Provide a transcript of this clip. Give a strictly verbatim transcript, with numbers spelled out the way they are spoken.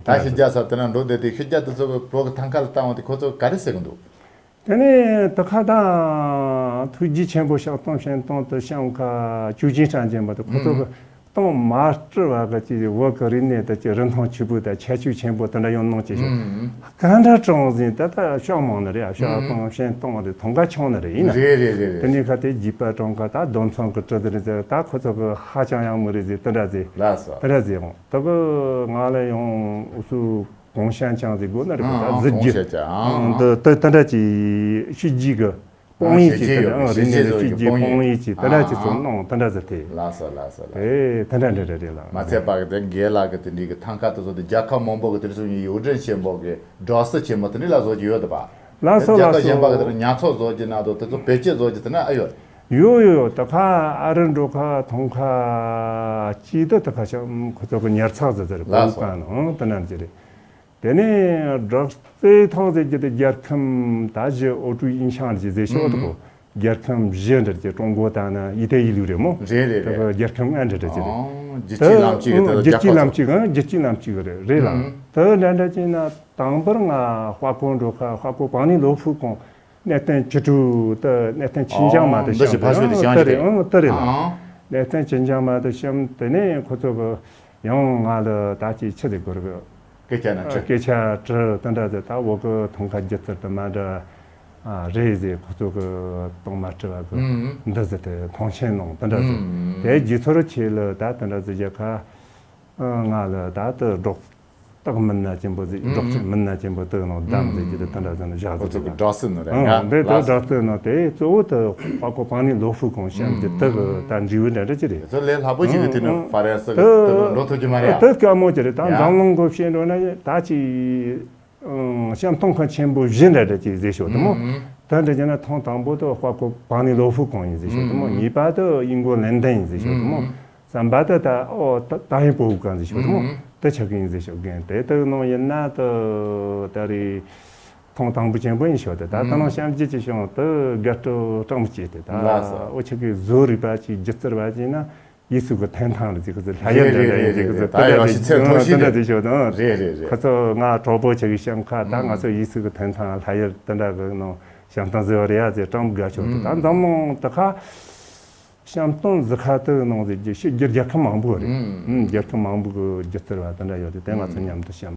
ད་ཕྱི་རྒྱལ་ས་དེ་ན་འགྲོ་བསྡད་དེ་ཕྱི་རྒྱལ་དུ་ཚོ་བོད་ཀྱི་ཐང་ཁ་ལ་བཏང་བ་དེ་ཁོ་ཚོ་ག་རེ་ཟེར་གི་འདུག་དེ་ནས་ད་ཁ་དང་ཐུགས་རྗེ་ཆེན་པོ་ཤག་སྟོང་ཤན་སྟོང་དུ་ཤང་ཁ་ཅུ་ཅིན་ཧྲན་ཅན་པ་དུ་ཁོ་ཚོ་གི་སྟོང་མ་སྤྲུལ་བ་གི་ཅིག་བོད་ཀྱི་རིག་གནས་དུ་ཅིག་རིན་ཐང་ཆེ་པོ་དང་ཁྱད་ཆོས་ཆེན་པོ་དེ་འདྲ་ཡོང་གནང་ཅིག་ཤོག་ག་འདྲ་དྲང་ཟིན་ད་ལྟ་ཤག་མང་ནི་རེད། ཤག་སྟོང་ཤན་སྟོང་རེད། ཐང་ཁ་ཆུང་ནི་རེད། ཡིན་ན་རེད་རེད་རེད་དེ་རེད། ནས་ཁ་དེ་རྒྱུད་པ་དྲང་ཁ་ད་རྡོ་མཚོན་གི་གྲི་ཟེར་ཟེར་ད་ཁོ་ཚོ་གི་ཧ་ཅང་ཡག་མོ་རེད་ཟེར་དེ་འདྲ་ཟེར་ལགས་སོ། དེ་འདྲ་ཟེར་འོང་། དེ་གི་ང་ལ་ཡང་ཨུ་ཚུགས་གོང་ཤན་ཅང་ཟིག་དགོས་ན་རེད་པ། ད་ཨང་ཟི་གོང་རྒྱུ་ཤན་ཅང་ཨང་། འདི་ད་ད་འདྲ་ཅིག་ཤི་རྒྱུ་གི་སྤོང་ཡིན་ཅིག་ད་ཨང་རིག་གནས་ལ་ཤི་རྒྱུ་སྤོང་ཡིན་ཅིག་ད་འདྲ་ཅིག་སོང་ནང་ད་འདྲ་ཟིག་དེ། ལགས་སོ་ལགས་སོ་ལགས། ཨེ་ད་འདྲ་འདྲ་འདྲ་རེད་ལ། མ་ཚད་པ་གི་དེ་རྒན་ལགས་གི་དེ་འདྲའི་གི་ཐང་ཁ་དེ་ཚོ་དེ་རྒྱལ་ཁབ་མང་པོ་གི་དེ་ཚོ་ཡིན་ཡོད་དྲན་ཆེན་པོ་གི་སྦྲག་སྲིད་ཆེན་མོ་དེ་འདྲ་ལ་བཟོ་རྒྱུ་ཡོད་དེ་པ། ལགས་སོ་ལགས་སོ། རྒྱལ་ཁབ་གཞན་པ་གི་དེ་ཚོ་མཉམ་ཚོགས་བཟོ་རྒྱུ་ན་དོ་དེ་ཚོ་བེད་སྤྱོད་བཟོ་རྒྱུ་དེ་ན་ཨ་ཡོད། ཡོད་ཡོད་ཡོད། ད་ཁ་ཨ་རི་འགྲོ་ཁ་ཐོང་ཁ་ཅི་ད་ད་ཁ་ཤ་ཁོ་ཚོ་གི་ཉར་ཚགས་ཟེར་ཟེར་ལགས་སོ། གོ་གང་ནང་ད་ནང་ཅི་རེད། དེ་ནས་སྦྲག་རྩེ་ཐང་ཟེར་གྱི་དེ་རྒྱལ་ཁམས་ད་བཞི་ཨོ་ཀྲུའུ་ཨིན་ཤང་རེད་ཟེར་ཤོག་ཨུ་ཨུ། དགོ་རྒྱལ་ཁམས་བཞི་འདྲ་གྱི་ཀྲུང་གོ་དང་ནི་ཡི་ཏེ་ཡི་ལུགས་རེད་མོ། རེད་རེད་ད་རེད། རྒྱལ་ཁམས་ལྔ་འདྲ་འདྲ་གྱི་རེད། ཨང་། རྒྱལ་སྤྱིའི་ལམ་གཅིག་གི་དེ་རྒྱལ་སྤྱིའི་ལམ་གཅིག་ཨང་རྒྱལ་སྤྱིའི་ལམ་གཅིག་གི་རེད་རེད་ལ། ཨུ་ཨུ། དེ་འདྲ་འདྲ་གྱི་ན་དང་པོར་ང་དཔའ་ཁོང་འགྲོ་ཁ་དཔའ་ཁོ་པང་ནི་ལོ་ཧྥུ་ཁོང་གནས་བརྟན་བཅུ་དྲུག་དེ་གནས་བརྟན་ཆིན་ཅང་མ་དེ་ཨང་འདི་ཞིག་ཕ་ཤོད་དེ་ཤང་ཞིག་རེད། ཨང་དེ་རེད་ལ། ཨང་། གནས་བརྟན་ཆིན་ཅང་མ་དེ་ཤམ་དེ་ནས་ཁོ་ཚོ་གི་ཡང་ང་ལ་ད་ཅི་ཆི་དེ་དགོས་རེད། སྐད་ཆ་ན་ཁྲི། སྐད་ཆ་ཁྲི་དེ་འདྲ་ཟེར། ད་བོད་གི་ཐང་ཁ་སྒྱུ་རྩལ་དུ་མ་འདྲ་རེད་ཟེར། ཁོ་ཚོ་གི་གཏོང་མ་སྤྲི་བ་གི་ཨུམ། འདི་ཟེར་དེ་མཐོང་ཆེན་གནང་དེ་འདྲ་ཟེར། ཨུམ། དེ་རྗེས་ཚོར་ཆེ་ལ་ད་དེ་འདྲ་ཟེར་རྒྱ་ཁ་ང་ལ་ད་དེ་སྒྲོག་སྟག་མིན་ན་ཅན་པོ་ཟེར། སྒྲོག་ཅིག་མིན་ན་ཅན་པོ་དེ་ནང་བདམས་ཟེར་གྱི་དེ་དེ་འདྲ་ཟེར་ན་བཞག་ཁོ་ཟེར་ཚོ་གི་གི་སྒྲོག་སྲིད་ནོ་རེད་ཨང་ང་འདི་དེ་ལགས་སོ། སྒྲོག་སྲིད་ནོ་དེ་གཙོ་བོ་དེ་དཔའ་བོ་པང་ནི་ལོ་ཧྥུ་ཁོང་ཤམ་གྱི་དེ་གི་ད་འབྲས་བུ་འདྲ་འདྲ་ཅི་རེད། དེ་ལས་ལྷག་པོ་ཞིག་གི་དེ་ནི་ཧྥ་རན་སི་གི་དེ་ལ་འགྲོ་ཐུབ་ཀྱི་མ་རེད་ཨ། དེ་དཀའ་མོ་ཅི་རེད། ད་ཡ། འཛམ་གླིང་གི་བཤད་འགྲོ་ན་ད་ཅི་ཨང་། བཤམས་སྟོང་ཁང་ཆེན་པོ་བཞི་འདྲ་འདྲ་ཅིག་བཟོས་ཤོག་དེ་མོ། ཨང་། དེ་འདྲ་བྱས་ན་ཐེངས་དང་པོ་དེ་དཔའ་བོ་པང་ནི་ལོ་ཧྥུ་ཁོང་ཡིན་བཟོས་ཤོག་དེ་མོ། ཨང་། གཉིས་པ་དེ་ཨིན་གོ་ལན་ཏན་ཡིན་བཟོས་ཤོག་དེ་མོ། ཨང་། གསུམ་པ་དེ་ད་ཨོ་ད་ཏ་ཧིང་སྤོ་བོ་གང་བཟོས་ཤོག་དེ་མོ། ཨང་། དེ་ཆག་གི་ཡིན་བཟོས་ཤོག་རྒན་དེ་དེ་ནང་ཡིན་ན་དེ་ད་རེས་ཐེངས་དང་པོ་ཆེན་པོ་ཡིན་ཤོག་དེ་ད་ད་ནང་ཨང་། བཤམས་རྒྱུ་ཅིག་བྱུང་དེ་དགའ་སྤྲོ་སྤྲང་མོ་སྐྱེས་ཏེ་ད་ལགས་སོ། ཨོ་ཆག་གི་བཟོ་རིག་པ་ཅིག་སྒྱུ་རྩལ་བ་ཅིག་ན། ཡིག་གཟུགས་ཀྱི་ཐོན་ཐང་རེད་ཟེར་གི་ལྷ་ཡུལ་རེད་འདྲ་འདྲ་ཡིན་ཟེར་གི་ད་ཡོ་ཤི་ཚད་མཐོ་ཤོས་དེ་འདྲ་རེད། དེ་ཤོད་དང་། རེད་རེད་རེད། ཁ་ཚོ་ང་གྲོགས་པོ་ཆེ་གི་བཤམས་ཁ་ད་ང་ཚོ་ཡིག་གཟུགས་ཀྱི་ཐོན་ཐང་ལྷ་ཡུལ་དེ་འདྲ་གི་ནང་བཤམས་སྟངས་ཟེར་བ་རེད་ཡ་ཟེར་སྤྲང་དགའ་ཤོག་དེ་ད་འཛམ་གླིང་དེ་ཁ་བཤམས་སྟངས་ཟི་ཁ་དེ་ནང་ཟེར་གི་ཤི་རྒྱུ་རྒྱལ་ཁབ་མང་པོ་རེད། རྒྱལ་ཁབ་མང་པོ་གི་སྒྱུ་རྩལ་བ་དེ་འདྲ་ཡོད་དེ་དེ་ང་ཚོ་མཉམ་དུ་བཤམས།